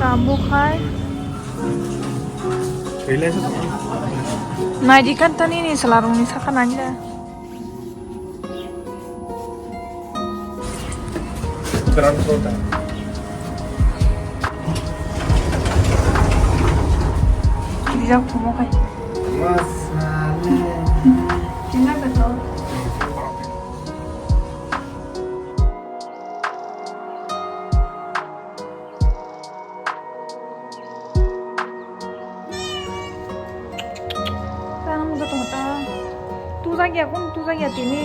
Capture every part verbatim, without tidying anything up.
Amo khai. Naidi kan tani ni sala rong ni saka nani da. Ground floor ta. Dijak kumo khai. Masale. Tina ka to. Tang muda tong ta. Tu jagya kun tu jagya tini.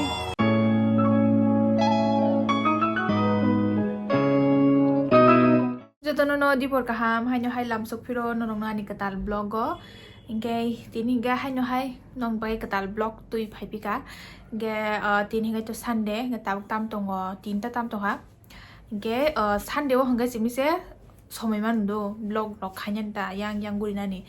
Jotono no dipor kaham, haino hai lamsok phiro norokno ani kwtal vlog o. Hinkhe tini hinkhe haino hai nong bai kwtal vlog twi phai phika. Hinkhe, ah, tini hinkhe to Sunday, hinkhe tabuk tam tongo, tinta tam tongha. Hinkhe, ah, Sunday o hinkhe simi se somoi manu do vlog rok khainani ta yang yang gurinani.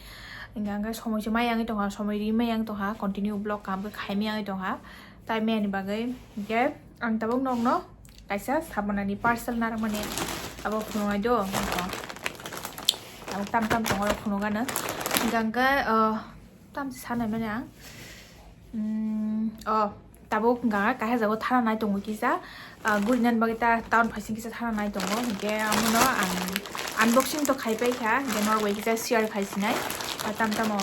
Hinkhe ang khe somoi se ma yangwi tongha, somoi ri ma yang tongha, continue vlog kaham khe khai ma yangwi tongha. Tai mani bagwi hinkhe ang tabuk nokno kaisa sabanani parcel narwkmani abo phunuknai do. Abo tam tam tongo phunukgano. Hinkhe ang khe, ah, Tamsi sanai mani ang. Mm, oh, tabuk wngkha kaisa jago thana nai tongo kisa. Ah, guri nani bagwi ta town phaising kisa thana nai tongo. Hinkhe amono ang unboxing to khai paikha. Hinkhe norok bai kisa share khai sinai. Ah, tam tamo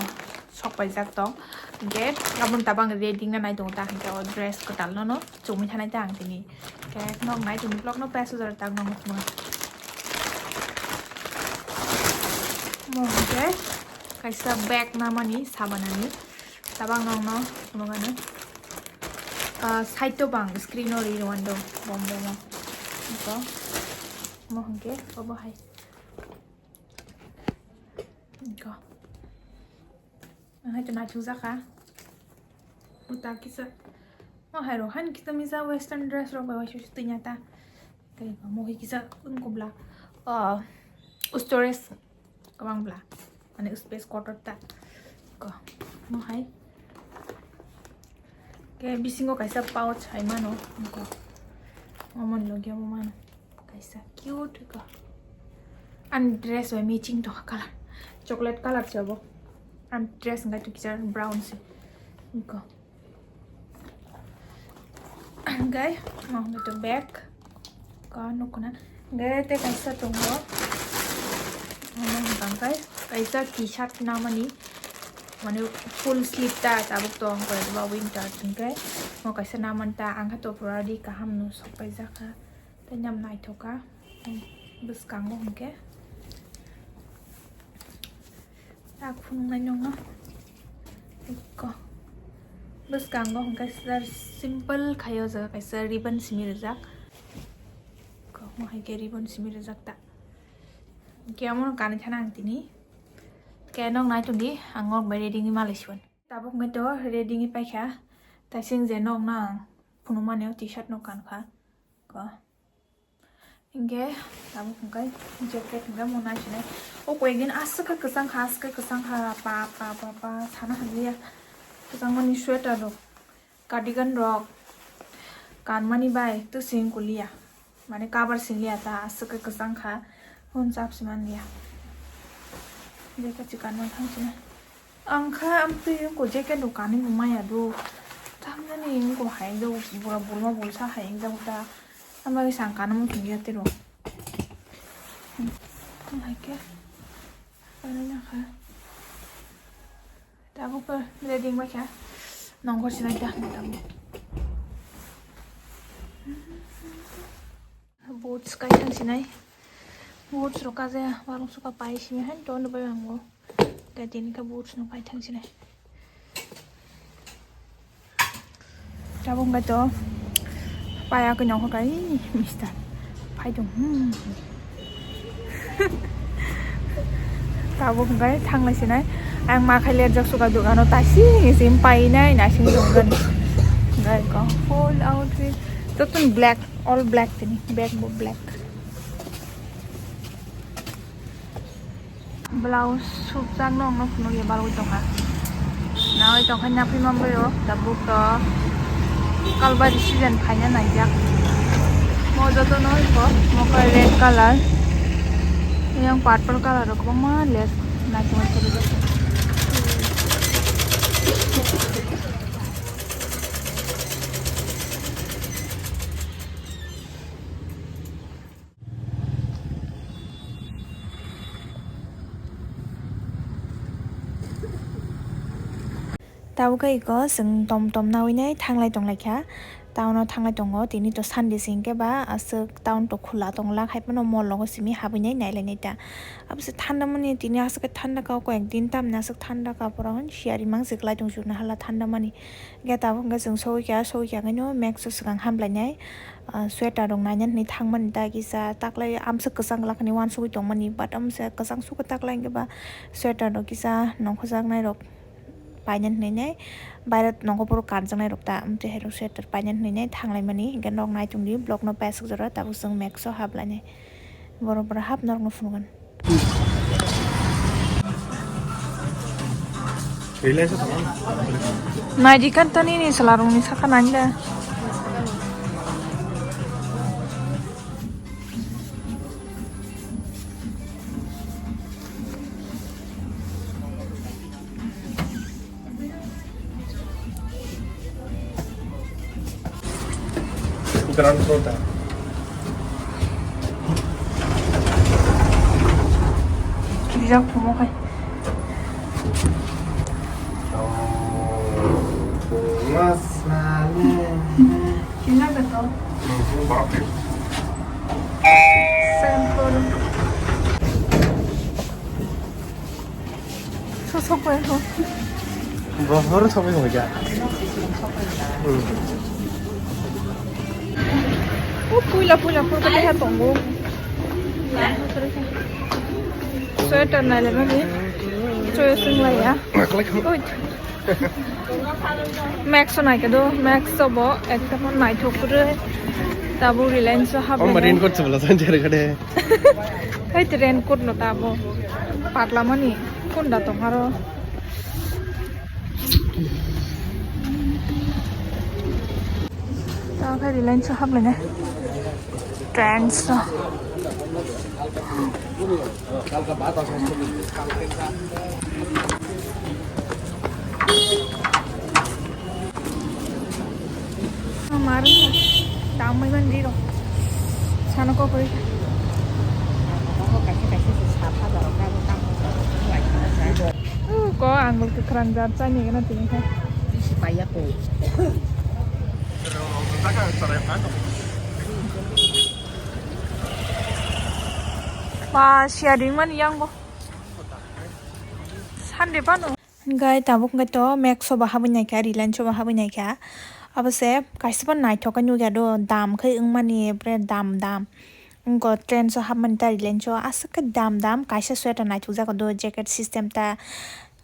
sok paijak tong. Hinkhe aboni tabang reading na nai tongo ta. Hinkhe o dress kwtal nono chumui thanai ta ang tini. Hinkhe nok nai tongni vlog no pass o jora tak nong. Mo hinkhe kaisa bag namani sabanani. Tabang nokno phunukgano. Ah, side o bang screen o ri rwando bom bomo. Iko mo hinkhe obo hai. Iko. Ang hai to naithok jakha. Uta kisa. Mo hai rok han kisa misa western dress rok bai waisa twi nyata. Tei mo hai kisa wng kubla. Ah, storage. Kwbang bla, mane space kotor ta. Ko, mo hai. Ke bisingo kaisa pouch hai mano, ko. Omo ni logi omo mano. Kaisa cute ko. An dress bai matching to color. Chocolate color se obo. An dress ngai to kisa brown se. Ko. Hingke, mo hingke to bag. Ko nukuna. Hingke te kaisa tongo. Mo hingka hingke kaisa T-shirt namani. Mane full sleeve ta tabuk tong koi ba winter hingke. Mo kaisa namani ta ang khe to pura di kaham no sok paijak kha. Tei nam naithok kha. Bwskango hingke. Tak phunuknai nokno. Eko. Bwskango hwnkhe sir simple khai o jaga kaisa ribbon simi rijak. Eko, mo hai khe ribbon simi rijak ta. Hwnkhe omono kanwi thana ang tini. Khe nok nai tongdi, ang nok bai ready wngwi malai siban. Tabuk hwnkhe to ready wngwi paikha. Taising je nokno ang phunukmani o T-shirt no kankha. Ko. Hingke, tabuk hingke jacket hingke mo naisinai. O koi din aswk khe kwchang kha, aswk khe kwchang kha, pa, pa, pa, pa, sana hamliya. Kwchangmani sweater rok, cardigan rok, kanmani bai, twi sing kuliya. Mane cover sing liya ta, aswk khe kwchang kha, hwn chap si man liya. Jacket si kanna thang sinai. Ang kha amtwi wngkha jacket rok kanwi bo maya do. Tamjani wngkha hai do bura bulma bulsa hai wngjago ta. Ama khe sang kanwi muchung ya tei rok. Hmm, hai khe. Ano na kha. Tabuk pa ready wngbai kha. Nongkhor sinai ta tabuk. Boots kai thang sinai. Boots rok kaje warung suka pai simi han to no bai ang bo. Kai tini khe boots no kai thang sinai. Tabuk kai to paya khe nongkhor kai mister. Pai dong. Hmm. Tabuk kai thang lai sinai. Ang ma khai lerjak suka dukano ta sing sing pai nai na sing dong gan. Kai ko full outfit. Jotun black. All black tini, bag bo black. Blouse sukjak no, no phunuk ya balwi tongkha. Nawi tongkha, naphi manbai o, tabuk to kalbari season phaina naijak. Mo joto no ko, mo khe red color. Yang purple colour rok kwbangma lace naithok naithok rijak. Tabuk khe iko chwng tom tom nawi nai thanglai tonglaikha. Town o thanglai tongo, tini to Sunday se hinkhe ba aswk town to khula tongla, hai phano mall rogo simi habwi nai nailainai ta. Abo se thanda mani, tini aswk khe thanda ka, koyek din tamni aswk thanda ka, pura hwn siyari mangsi kwlai tong chukno hala thanda mani. Hinkhe tabuk hinkhe chwng sogwi kha, sogwi kha khe no Max o swkang hamlainai, ah, sweater rok naina hinwi thangmani ta kisa, taklai amswk kwchang lakhani uansugwi tongmani, but amswk kwchang sukha taklai hinkhe ba sweater rok kisa nongkhorjaknai rok paina hinwi nai, baira nokho phuru kanjaknai rok ta, amtwi hai rok sweater paina hinwi nai thanglai mani, hinkhe nok nai tongdi, vlog no paisuk jora tabuk chwng Max o haplainai, borok borok hap norok no phunukgwn. Naidi kan tani ni sala rong ni saka nani da. Ground floor ta. Kijak kumo kai. Oh, masala. Kijak betul. Hmm, barak ya. Sempurna. Sosok bai ho. Bohor sokoi sokoi ja. Hmm. O puila puila pur kata ha tongo. Sweater nai le mani. Choice wng lai ya. Oi. Max o nai khe do, Max o bo ekdom naithok kwrwi. Tabuk Reliance o hap. Om bai raincoat chwla san jere kade. Hai te raincoat no ta bo. Patla mani kunda tong aro. Ta khai Reliance o hap lene. Trends o. Marwng tangwi mani rok. Sano kok ri. Ko ang bwlwk kwkhwrang jat chani gana tini khe. Ba siya ring mani yang bo. Sunday pano. Hinkhe tabuk hinkhe to Max o bo habwi naikha, Reliance o bo habwi naikha. Abo se kaisa bo naithok khe nukya do, dam khe wngmani, bere dam dam. Wngkha Trends o hapmani ta Reliance o aswk khe dam dam, kaisa sweater naithokjak do, jacket system ta.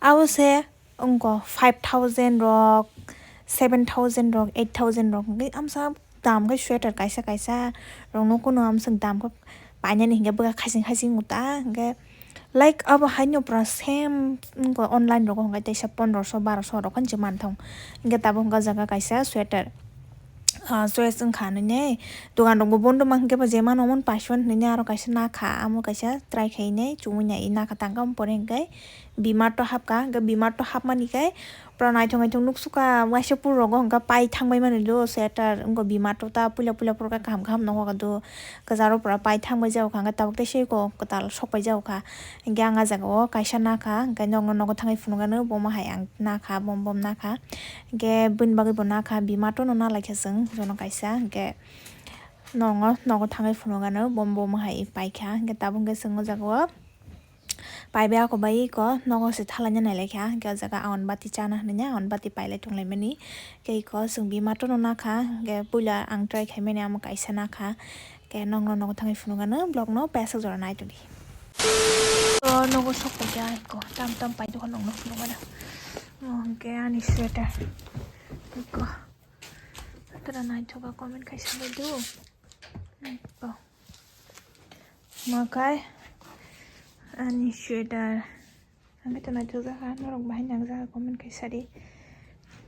Abo se wngkha five thousand rok, seven thousand rok, eight thousand rok, hinkhe amsa dam khe sweater kaisa kaisa rok no kunu amswk dam khe painani hinkhe bwkha khasing khasing wngta hinkhe, like, abo haino pura same wngkha online rogo hinkhe teisa pondroso baroso rok hinwi manthong hinkhe tabuk wngkha o jaga kaisa sweater, ah, choice wngkha hinwi nai dogan rokbo bondo ma hinkhe bo je mano omono paisano hinwi nai aro kaisa nakha amo kaisa try khainai chumui nai nakha tangkha omo pore hinkhe. Bimart o hapkha, hinkhe Bimart o hapmani khe pura naithok naithok nuksukha, waisa pur rogo hinkhe pai thangbai mani do sweater, wngkha Bimart o ta puila puila pore khe kaham kaham nokha do, kwcharo pura pai thangbai jagokha, hinkhe tabuk tei seko kwtal sokbai jagokha, hinkhe ang ah jagao kaisa nakha, hinkhe nokno nogo thangwi phunukgano bomo hai ang nakha, bom bom nakha, hinkhe bini bagwi bo nakha, Bimart o no nalaikha chwng jono kaisa, hinkhe nokno nogo thangwi phunukgano bom bomo hai paikha, hinkhe tabuk hinkhe chwng o jagao. Paibai ako bai iko nogo se thalaina nailaikha, hinkhe o jaga awan bati chana hinwi awan bati pailai tonglaimani. Hinkhe iko chwng Bimart o no nakha, hinkhe puila ang try khaimani amo kaisa nakha. Hinkhe nokno nogo thangwi phunukgano vlog no paisa jora naitongdi. O nogo sok paikha iko tam tam paidokha nokno phunukgano. O hinkhe ani sweater iko. Tora naithoka comment khaisa bai do. Iko. Makai ani sweater. Ang khe to naithok jakha, norok bahai nang jakha comment khai sadi.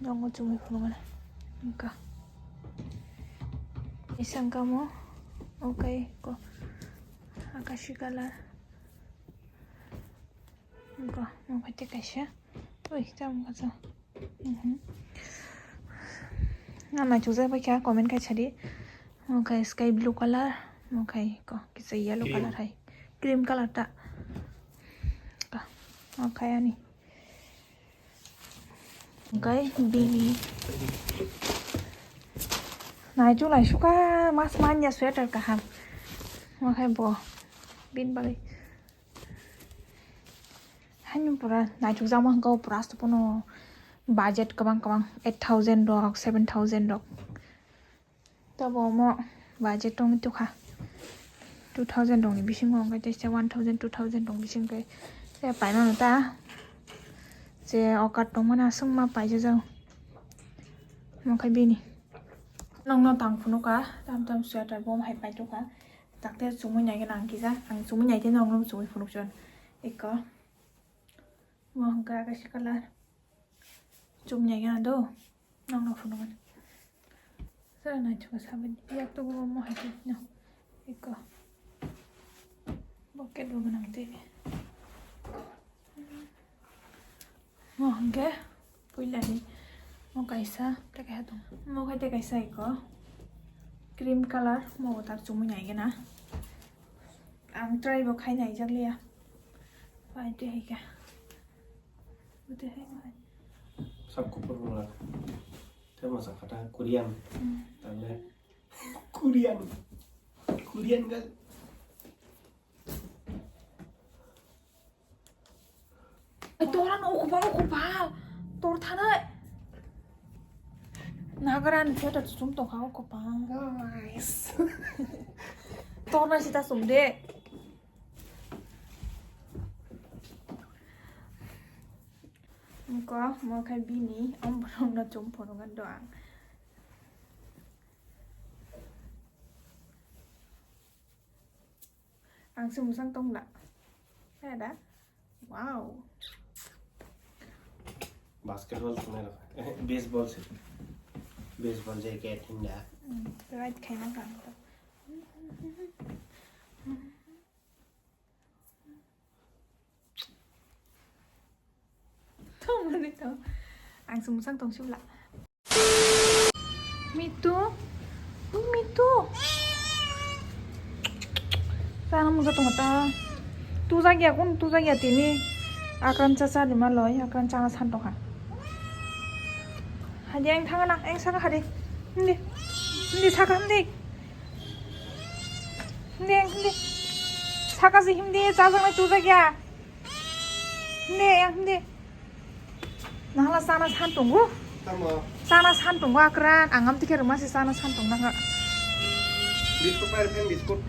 Nokno chumui phunukgana. Wngkha. Isang kamo. Okay ko. Akashi colour. Bo, mo khaite kaisa. Oi, tam kaisa. Mhm. Na naichukjak bai kha, comment khai sadi. Mo khai sky blue color, mo khai ko kisa yellow Cream. Color hai. Cream color ta. Ka. Mo khai ani. Hwnkhe bini naichuk lai sukha mas manya sweater kaham. Hwnkhe bo bini bagwi haino pura naichukjakma hwnkhe o pura aswk phano budget kwbang kwbang eight thousand rok, seven thousand rok. Tobo omo budget tongwi tukha. Two thousand rokni bisingo hwnkhe tei se one thousand, two thousand rokni bising khe se paimano ta. Je okat tongmani aswkma paijajak. Omo khe bini. Nokno tang phunukha, tam tam sweater bo hai paitokha. Takte chumui naigwna ang kisa. Ang chumui naiteno nokno chumui phunukchon. Eko. Mo hwnkhe akashi colour. Chumya ya do. Nokno phunukmani. Sara naithok sabani. Yak to go mo hai no. Eko. Bucket bo gwnang tei. Mo hwnkhe puilani. Mo kaisa tei kaisa tong. Mo khai tei kaisa eko. Cream colour mo tak chumui naigwna. Ang try bo khai naijakliya. Pai twi hai kha. Bo twi hai pai. Sab kuphur wngla. Tei mwsa kha ta Korean. Hmm. Tale Korean. Korean girl. Ai, tora no, uku ba, uku ba. Tor thanai. Nagaran theater chum tong kha, uku ba. Nice. Tor na sita sum de. Ko mo khai bini, om borok no chum phunukna do ang. Ang se musang tongla. Ada. Wow. Basketball thunai rok. Baseball se. Baseball jacket hinda. Hmm, right khaina kang to. Tongmani to. Ang se musang tong sibla. Mitu. Mitu. Sana musa tong ta. Tujakya kun tujakya tini. Akran cha cha lima loi, akran cha na san tong kha. Hadi ang thang na, ang saka hadi. Hindi. Hindi saka hindi. Hindi, hindi. Saka si hindi, cha cha na tujakya. Hindi, ang hindi. Nahla sana san tongo. Tamo. Sana san tongo akran. Ang am tikhe rwma se sana san tong nang. Biskut pai rwkhen biskut.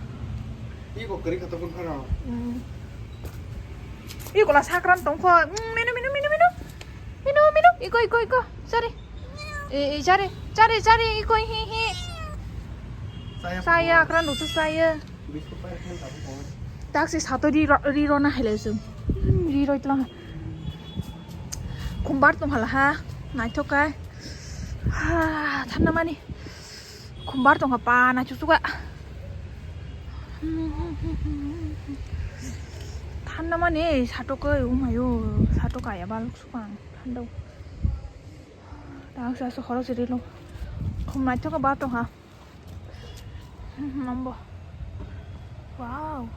Iko kwrwi kha tokun phano. Hmm. Iko la sakran tongkho. Hmm, menu, menu, menu, menu. Menu, menu. Iko, iko, iko. Sorry. E, e, sorry. Sorry, sorry. Iko, hi, hi. Saya. Saya akran rwsa saya. Biskut pai rwkhen tabuk tong. Taksi sato ri ro, ri rona hai lai sung. Hmm, ri roi tlang. Khumbar tong hala ha. Naithok kai. Ha, thanda mani. Khumbar tong kha pa na chuchuka. Thanda mani satok kai umayo satok kaya baluk sukang thanda. Tang sa so khoro siri lo. Khum naithok ka ba tong kha. Mambo. Wow.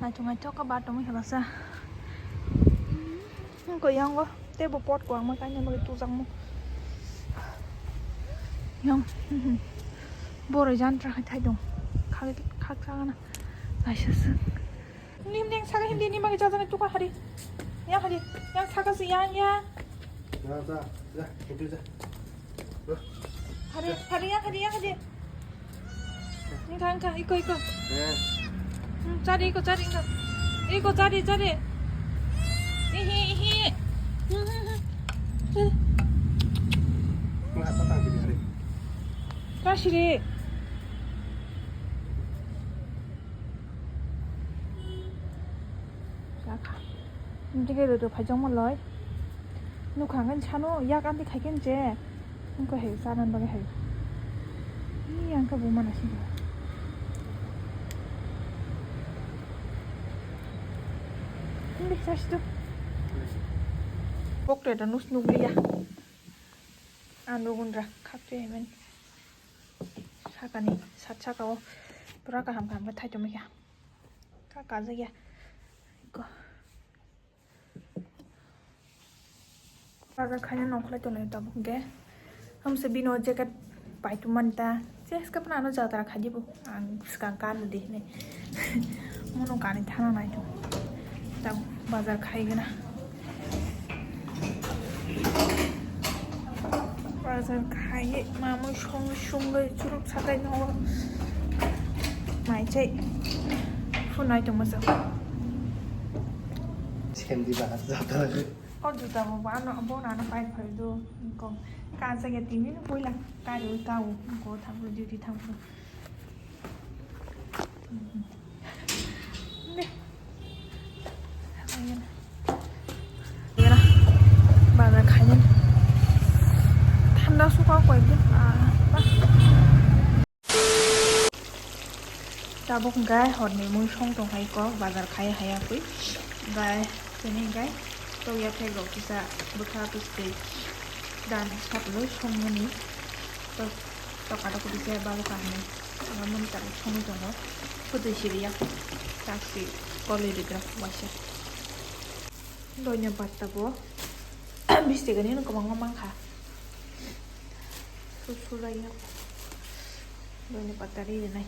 Naithok naithok ka ba tong kha sa. Ko yango. Tei bo pot kwbangma kainwi bagwi tujakmo. Yang, boroi jantra khai thai dong. Khak, khak sagana. Naisaswk. Nim ning saka hindi ni bagwi jajaknai tukha hari. Yang hari. Yang saka si yang, yang. Ja, ja, ja, itu ja. Hari, hari, yang hari, yang hari. Engka, engka, iko, iko. Eh. Hmm, cari, iko, cari, engka. Iko, cari, cari. Ihi, ihi. Nggak apa-apa, gitu, hari. Kasih, deh. Yak. Nini ke rodo phai jongmo loi. Nukha hwnkhe sano yak anti khai khe nche. Wngkha hai chana bagwi hai. Ni ang khe bo mana sini. Pokta da nus nukliya. Ang nugun ra khakchoi haiman. Sakani sat saka o pura kaham kaham khe thai tongmikha. Kha kajak ya. Ko. Bazar khaina nongkhlai tongnai tabuk ge. Hamse bino jacket pai tu manta. Cheska pana ano jatra khaji bo. Ang skang kan di ne. Mono kani thana nai tu. Tab bazar khai gana. Bazar khai mamui song song churuk sakai no. Mai chai. Phunai tongma sa. Sendi bahar jatra. O juta bo ba ano bo nana pai phai do. Ko ka sa ya tini no poila ka ri ka u ko thang duty thang. Bazar khaina. Thanda suka koi de. Tabuk hwnkhe horni mui song tong hai kok bazar khai haya kwi. Hwnkhe tini hwnkhe tokya thek rok kisa bwkha bwswi dan sapului songmani. Tok toka tok kisa baluka hinwi. Abo mani tabuk songwi tongo. Kwtwi siriya. Taksi kolwi rwgwk waisa. Doina patta bo. Bistigani no kwbangma mankha. Su sulaiya. Doina patta ri rinai.